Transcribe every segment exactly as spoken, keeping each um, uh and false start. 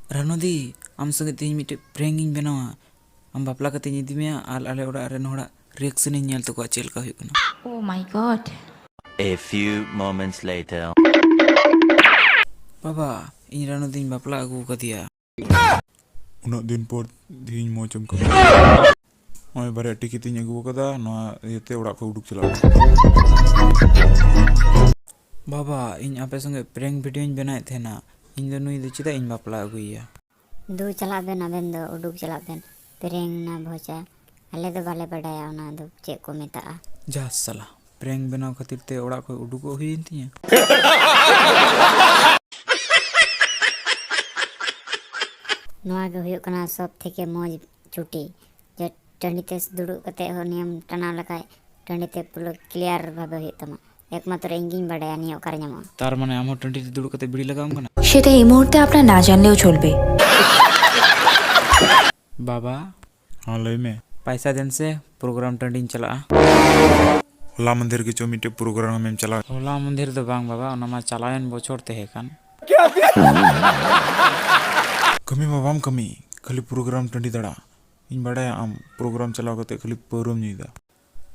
ᱨᱟᱱᱩᱫᱤ, ᱟᱢ ᱥᱚᱸᱜᱮ ᱛᱮᱦᱮᱧ ᱢᱤᱫᱴᱮᱡ ᱯᱨᱮᱝᱠ ᱤᱧ ᱵᱮᱱᱟᱣᱟ᱾ ᱟᱢ ᱵᱟᱯᱞᱟ ᱠᱟᱛᱮᱧ ᱤᱫᱤ ᱢᱮᱭᱟ ᱟᱨ ᱟᱞᱮ ᱚᱲᱟᱜ ᱨᱮᱱ ᱦᱚᱲᱟᱜ ᱨᱤᱭᱮᱠᱥᱚᱱ ᱤᱧ ᱧᱮᱞ ᱛᱟᱠᱚᱣᱟ ᱪᱮᱫ ᱞᱮᱠᱟ ᱦᱩᱭᱩᱜ ᱠᱟᱱᱟ᱾ Oh my God. A few moments later. ᱵᱟᱵᱟ, ᱤᱧ ᱨᱟᱱᱩᱫᱤᱧ ᱵᱟᱯᱞᱟ ᱟᱹᱜᱩ ᱟᱠᱟᱫᱮᱭᱟ᱾ ᱩᱱᱟᱹᱜ ᱫᱤᱱ ᱯᱚᱨ ᱛᱮᱦᱮᱧ ᱢᱚᱡᱽ ᱮᱢ ᱠᱟᱹᱢᱤ᱾ ᱱᱚᱜᱼᱚᱭ ᱵᱟᱨᱭᱟ ᱴᱤᱠᱤᱴ ᱤᱧ ᱟᱹᱜᱩ ᱟᱠᱟᱫᱟ, ᱱᱚᱣᱟ ᱤᱭᱟᱹᱛᱮ ᱚᱲᱟᱜ ᱠᱷᱚᱱ ᱩᱰᱩᱠ ᱪᱟᱞᱟᱜ ᱢᱮ᱾ ᱵᱟᱵᱟ, ᱤᱧ ᱟᱯᱮ ᱥᱚᱸᱜᱮ ᱯᱨᱮᱝᱠ ᱵᱷᱤᱰᱤᱭᱳᱧ ᱵᱮᱱᱟᱣᱮᱫ ᱛᱟᱦᱮᱱᱟ᱾ ᱤᱧ ᱫᱚ ᱱᱩᱭ ᱫᱚ ᱪᱮᱫᱟᱜ ᱤᱧ ᱵᱟᱯᱞᱟ ᱟᱹᱜᱩᱭᱮᱭᱟ? ᱫᱩ ᱪᱟᱞᱟᱜ ᱵᱮᱱ, ᱟᱵᱮᱱ ᱫᱚ ᱩᱰᱩᱠ ᱪᱟᱞᱟᱜ ᱵᱮᱱ᱾ ᱯᱨᱮᱝᱠ ᱱᱟ ᱵᱷᱚᱡᱟ, ᱟᱞᱮ ᱫᱚ ᱵᱟᱞᱮ ᱵᱟᱰᱟᱭᱟ ᱚᱱᱟ ᱫᱚ ᱪᱮᱫ ᱠᱚ ᱢᱮᱛᱟᱜᱼᱟ᱾ ᱡᱟ ᱥᱟᱞᱟ, ᱯᱨᱮᱝᱠ ᱵᱮᱱᱟᱣ ᱠᱷᱟᱹᱛᱤᱨ ᱛᱮ ᱚᱲᱟᱜ ᱠᱷᱚᱱ ᱩᱰᱩᱠᱚᱜ ᱦᱩᱭᱮᱱ ᱛᱤᱧᱟᱹ᱾ ᱱᱚᱣᱟ ᱜᱮ ᱦᱩᱭᱩᱜ ᱠᱟᱱᱟ ᱥᱚᱵ ᱛᱷᱮᱠᱮ ᱢᱚᱡᱽ ᱪᱩᱴᱤ, ᱡᱮ ᱴᱟᱺᱰᱤ ᱛᱮ ᱫᱩᱲᱩᱵ ᱠᱟᱛᱮ ᱦᱚᱸ ᱱᱤᱭᱟᱹᱢ ᱴᱟᱱᱟᱣ ᱞᱮᱠᱷᱟᱡ ᱴᱟᱺᱰᱤ ᱛᱮ ᱯᱩᱨᱟᱹ ᱠᱞᱤᱭᱟᱨ ᱵᱷᱟᱵᱮ ᱦᱩᱭᱩᱜ ᱛᱟᱢᱟ᱾ ᱮᱠᱢᱟᱛᱨᱚ ᱤᱧ ᱜᱤᱧ ᱵᱟᱰᱟᱭᱟ ᱱᱤᱭᱟᱹ ᱚᱠᱟᱨᱮ ᱧᱟᱢᱚᱜᱼᱟ᱾ ᱛᱟᱨ ᱢᱟᱱᱮ ᱟᱢ ᱦᱚᱸ ᱴᱟᱺᱰᱤ ᱨᱮ ᱫᱩᱲᱩᱵ ᱠᱟᱛᱮ ᱵᱤᱲᱤ ᱞᱟᱜᱟᱣᱟᱢ ᱠᱟᱱᱟ? সেটা এই মুহূর্তে আপনার না জানলেও চলবে। বাবা, ᱦᱚᱸ, ᱞᱟᱹᱭ ᱢᱮ᱾ ᱯᱟᱭᱥᱟ ᱫᱮᱱ ᱥᱮ, ᱯᱨᱳᱜᱨᱟᱢ ᱴᱟᱺᱰᱤᱧ ᱪᱟᱞᱟᱜᱼᱟ᱾ ᱦᱚᱞᱟ ᱢᱟᱫᱷᱮᱨ ᱜᱮ ᱪᱚ ᱢᱤᱫᱴᱮᱡ ᱯᱨᱳᱜᱨᱟᱢ ᱮᱢ ᱪᱟᱞᱟᱣ᱾ ᱦᱚᱞᱟ ᱢᱟᱫᱷᱮᱨ ᱫᱚ ᱵᱟᱝ ᱵᱟᱵᱟ, ᱚᱱᱟ ᱢᱟ ᱪᱟᱞᱟᱣᱮᱱ ᱵᱚᱪᱷᱚᱨ ᱛᱟᱦᱮᱸ ᱠᱟᱱ᱾ ᱠᱟᱹᱢᱤ ᱢᱟ ᱵᱟᱢ ᱠᱟᱹᱢᱤ, ᱠᱷᱟᱹᱞᱤ ᱯᱨᱳᱜᱨᱟᱢ ᱴᱟᱺᱰᱤ ᱫᱟᱬᱟ᱾ ᱤᱧ ᱵᱟᱰᱟᱭᱟ ᱟᱢ ᱯᱨᱳᱜᱨᱟᱢ ᱪᱟᱞᱟᱣ ᱠᱟᱛᱮ ᱠᱷᱟᱹᱞᱤ ᱯᱟᱹᱣᱨᱟᱹᱢ ᱧᱩᱭᱮᱫᱟ᱾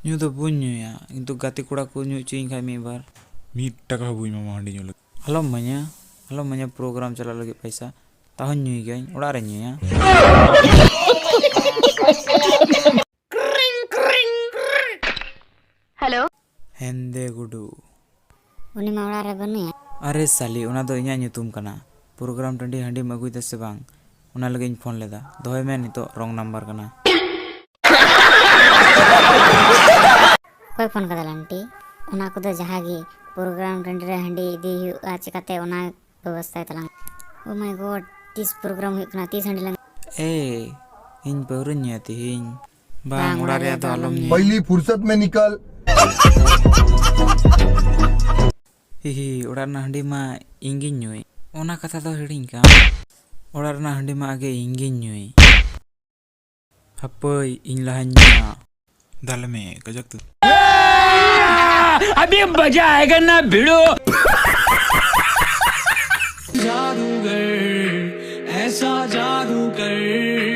ᱧᱩ ᱫᱚ ᱵᱟᱹᱧ ᱧᱩᱭᱟ, ᱠᱤᱱᱛᱩ ᱜᱟᱛᱮ ᱠᱚᱲᱟ ᱠᱚ ᱧᱩ ᱦᱚᱪᱚᱭᱤᱧ ᱠᱷᱟᱡ ᱢᱤᱫ ᱵᱟᱨ᱾ ᱢᱤᱫ ᱴᱟᱠᱟ ᱦᱚᱸ ᱵᱟᱹᱧ ᱮᱢᱟᱢᱟ ᱦᱟᱺᱰᱤ ᱧᱩ ᱞᱟᱹᱜᱤᱫ᱾ ᱟᱞᱚᱢ ᱤᱢᱟᱹᱧᱟ, ᱟᱞᱚᱢ ᱤᱢᱟᱹᱧᱟ ᱯᱨᱳᱜᱨᱟᱢ ᱪᱟᱞᱟᱜ ᱞᱟᱹᱜᱤᱫ ᱯᱚᱭᱥᱟ᱾ ᱛᱟᱦᱚᱧ ᱧᱩᱭ ᱜᱮᱭᱟᱧ, ᱚᱲᱟᱜ ᱨᱮᱧ ᱧᱩᱭᱟ᱾ ᱦᱮᱞᱳ᱾ ᱦᱮᱸᱫᱮ ᱜᱩᱰᱩ᱾ ᱩᱱᱤ ᱢᱟ ᱚᱲᱟᱜ ᱨᱮ ᱵᱟᱹᱱᱩᱭᱟ᱾ ᱟᱨᱮ ᱥᱟᱞᱤ, ᱚᱱᱟ ᱫᱚ ᱤᱧᱟᱹᱜ ᱧᱩᱛᱩᱢ ᱠᱟᱱᱟ᱾ ᱯᱨᱳᱜᱨᱟᱢ ᱴᱟᱺᱰᱤ ᱦᱟᱺᱰᱤᱢ ᱟᱹᱜᱩᱭᱮᱫᱟ ᱥᱮ ᱵᱟᱝ, ᱚᱱᱟ ᱞᱟᱹᱜᱤᱫ ᱤᱧ ᱯᱷᱳᱱ ᱞᱮᱫᱟ᱾ ᱫᱚᱦᱚᱭ ᱢᱮ, ᱱᱤᱛᱚᱜ ᱨᱚᱝ ᱱᱟᱢᱵᱟᱨ ᱠᱟᱱᱟ᱾ ᱚᱠᱚᱭ ᱯᱷᱳᱱ ᱠᱟᱫᱟ ᱞᱟᱱᱴᱤ? ᱚᱱᱟ ᱠᱚᱫᱚ ᱡᱟᱦᱟᱸ ᱜᱮ ᱯᱨᱳᱜᱨᱟᱢ ᱴᱟᱺᱰᱤ ᱨᱮ ᱦᱟᱺᱰᱤ ᱤᱫᱤ ᱦᱩᱭᱩᱜᱼᱟ, ᱪᱤᱠᱟᱛᱮ ᱚᱱᱟ ᱵᱮᱵᱚᱥᱛᱷᱟᱭ ᱛᱟᱞᱟᱝ᱾ Oh my God, ᱛᱤᱥ ᱯᱨᱳᱜᱨᱟᱢ ᱦᱩᱭᱩᱜ ᱠᱟᱱᱟ, ᱛᱤᱥ ᱦᱟᱺᱰᱤ ᱞᱟᱝ? ᱮ, ᱤᱧ ᱯᱟᱹᱣᱨᱟᱹᱧ ᱧᱩᱭᱟ ᱛᱤᱦᱤᱧ᱾ ᱵᱟᱝ, ᱵᱟᱝ, ᱚᱲᱟᱜ ᱚᱲᱟᱜ ᱨᱮᱭᱟᱜ ᱨᱮᱭᱟᱜ ᱫᱚ ᱫᱚ ᱟᱞᱚᱢ ᱟᱞᱚᱢ ᱧᱩᱭᱟ᱾ ᱯᱟᱦᱞᱤ ᱯᱷᱩᱨᱥᱚᱛ ᱢᱮ ᱱᱤᱠᱟᱞ᱾ ᱦᱤ ᱦᱤ, ᱚᱲᱟᱜ ᱨᱮᱱᱟᱜ ᱦᱟᱺᱰᱤ ᱢᱟ ᱤᱧ ᱜᱤᱧ ᱧᱩᱭ᱾ ᱚᱱᱟ ᱠᱟᱛᱷᱟ ᱫᱚ ᱦᱤᱲᱤᱧ ᱠᱟᱜ᱾ ᱚᱲᱟᱜ ᱨᱮᱱᱟᱜ ᱦᱟᱺᱰᱤ ᱢᱟ ᱟᱜᱮ ᱤᱧ ᱜᱤᱧ ᱧᱩᱭ᱾ ᱦᱟᱯᱟᱹᱭ, ᱤᱧ ᱞᱟᱦᱟᱧ ᱧᱩᱭᱟ᱾ ᱫᱟᱞᱮ ᱢᱮ, ᱠᱟᱡᱟᱠ ᱛᱮ᱾ ᱟᱵᱤ ᱢᱟᱡᱟ ᱟᱭᱮᱜᱟ ᱱᱟ ᱵᱷᱤᱲᱳ᱾ जादूगर, ऐसा जादू कर।